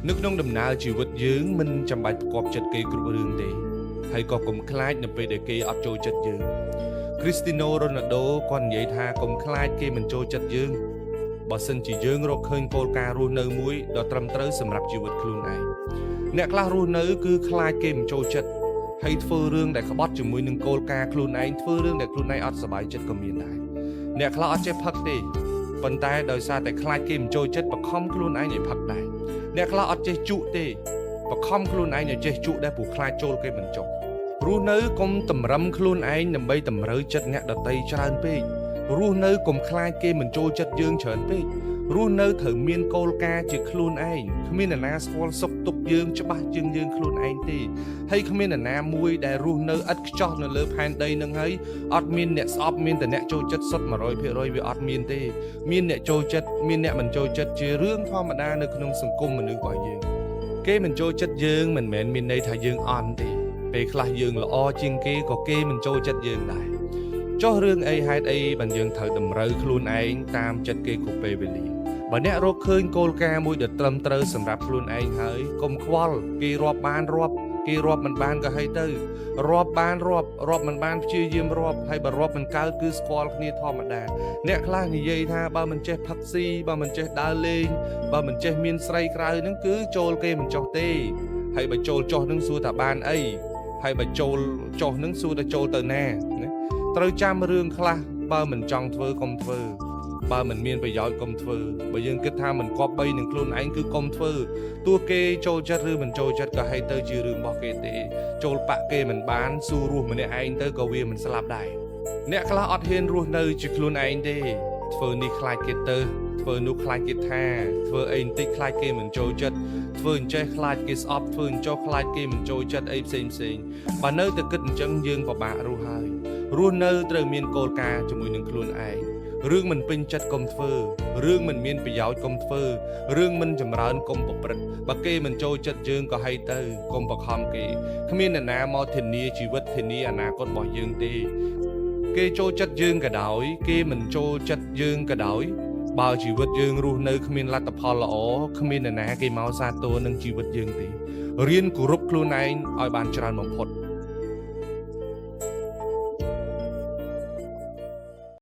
នៅក្នុងដំណើរជីវិតយើងមិនចាំបាច់ផ្គាប់ចិត្តគេគ្រប់រឿងទេហើយក៏កុំខ្លាចនៅពេលដែលគេអត់ចូលចិត្តយើងគ្រីស្ទីណូរ៉ូណាល់ដូគាត់និយាយថាកុំខ្លាចគេមិនចូលចិត្តយើងបើសិនជាយើងរកឃើញគោលការណ៍រស់នៅមួយដ៏ត្រឹមត្រូវសម្រាប់ជីវិតខ្លួនឯងអ្នកខ្លះរស់នៅគឺខ្លាចគេមិនចូលចិត្តហើយធ្វើរឿងដែលក្បត់ជាមួយនឹងគោលការណ៍ខ្លួនឯងធ្វើរឿងដែលខ្លួនឯងអត់សប្បាយចិត្តក៏មានដែរអ្នកខ្លះអត់ចេះផឹកទេប៉ុន្តែដោយសារតែខ្លាចគេមិនចូលចិត្តបខំខ្លួនឯងឲ្យផឹកដែរអ្នកខ្លះអត់ចេះជក់ទេបខំខ្លួនឯងឲ្យចេះជក់ដែរព្រោះខ្លាចចូលគេមិនចុះរស់នៅកុំតម្រឹមខ្លួនឯងដើម្បីតម្រូវចិត្តអ្នកដទៃច្រើនពេករស់នៅកុំខ្លាចគេមិនចូលចិត្តយើងច្រើនពេករស់នៅត្រូវមានគោលការណ៍ជាខ្លួនឯងគ្មានអ្នកណាស្គាល់សុខទុក្ខយើងច្បាស់ជាងយើងខ្លួនឯងទេហើយគ្មានអ្នកណាមួយដែលរស់នៅឥតខ្ចោះនៅលើផែនដីនឹងហើយអត់មានអ្នកស្អប់មានតែអ្នកចូលចិត្តសុទ្ធ100%វាអត់មានទេមានអ្នកចូលចិត្តមានអ្នកមិនចូលចិត្តជារឿងធម្មតានៅក្នុងសង្គមមនុស្សរបស់យើងគេមិនចូលចិត្តយើងមិនមែនមានន័យថាយើងអន់ទេពេលខ្លះយើងល្អជាងគេក៏គេមិនចូលចិត្តយើងដែរចុះរឿងអីហេតុអីបានយើងត្រូវតម្រូវខ្លួនឯងតាមចិត្តគេគ្រប់ពេលវេលាបើអ្នករកឃើញគោលការណ៍មួយដែលត្រឹមត្រូវសម្រាប់ខ្លួនឯងហើយកុំខ្វល់គេរាប់បានរាប់គេរាប់មិនបានក៏ហើយទៅរាប់បានរាប់រាប់មិនបានព្យាយាមរាប់ហើយបើរាប់មិនកើតគឺស្គាល់គ្នាធម្មតាអ្នកខ្លះនិយាយថាបើមិនចេះផឹកស៊ីបើមិនចេះដើរលេងបើមិនចេះមានស្រីក្រៅហ្នឹងគឺចូលគេមិនចុះទេហើយបើចូលចុះហ្នឹងសួរថាបានអីហើយបើចូលចុះហ្នឹងសួរថាចូលទៅណាណាត្រូវចាំរឿងខ្លះបើមិនចង់ធ្វើកុំធ្វើបើមិនមានប្រយោជន៍កុំធ្វើបើយើងគិតថាមិនគប្បីនឹងខ្លួនឯងគឺកុំធ្វើទោះគេចូលចិត្តឬមិនចូលចិត្តក៏ឲ្យទៅជារឿងរបស់គេទេចូលបាក់គេមិនបានស៊ូរស់ម្នាក់ឯងទៅក៏វាមិនស្លាប់ដែរអ្នកខ្លះអត់ហ៊ានរស់នៅជាខ្លួនឯងទេធ្វើនេះខ្លាចគេទៅធ្វើនោះខ្លាចគេថាធ្វើអីបន្តិចខ្លាចគេមិនចូលចិត្តធ្វើអញ្ចេះខ្លាចគេស្អប់ធ្វើអញ្ចោះខ្លាចគេមិនចូលចិត្តអីផ្សេងផ្សេងបើនៅតែគិតអញ្ចឹងយើងពិបាករស់ហើយរស់នៅត្រូវមានគោលការណ៍ជាមួយនឹងខ្លួនឯងរឿងមិនពេញចិត្តកុំធ្វើរឿងមិនមានប្រយោជន៍កុំធ្វើរឿងមិនចម្រើនកុំប្រព្រឹត្តបើគេមិនចូលចិត្តយើងក៏ឲ្យទៅកុំបខំគេគ្មានអ្នកណាមកធានាជីវិតធានាអនាគតរបស់យើងទេគេចូលចិត្តយើងក៏ដោយគេមិនចូលចិត្តយើងក៏ដោយបើជីវិតយើងរស់នៅគ្មានលទ្ធផលល្អគ្មានអ្នកណាគេមកសាទរនឹងជីវិតយើងទេរៀនគោរពខ្លួនឯងឲ្យបានច្រើនបំផុត។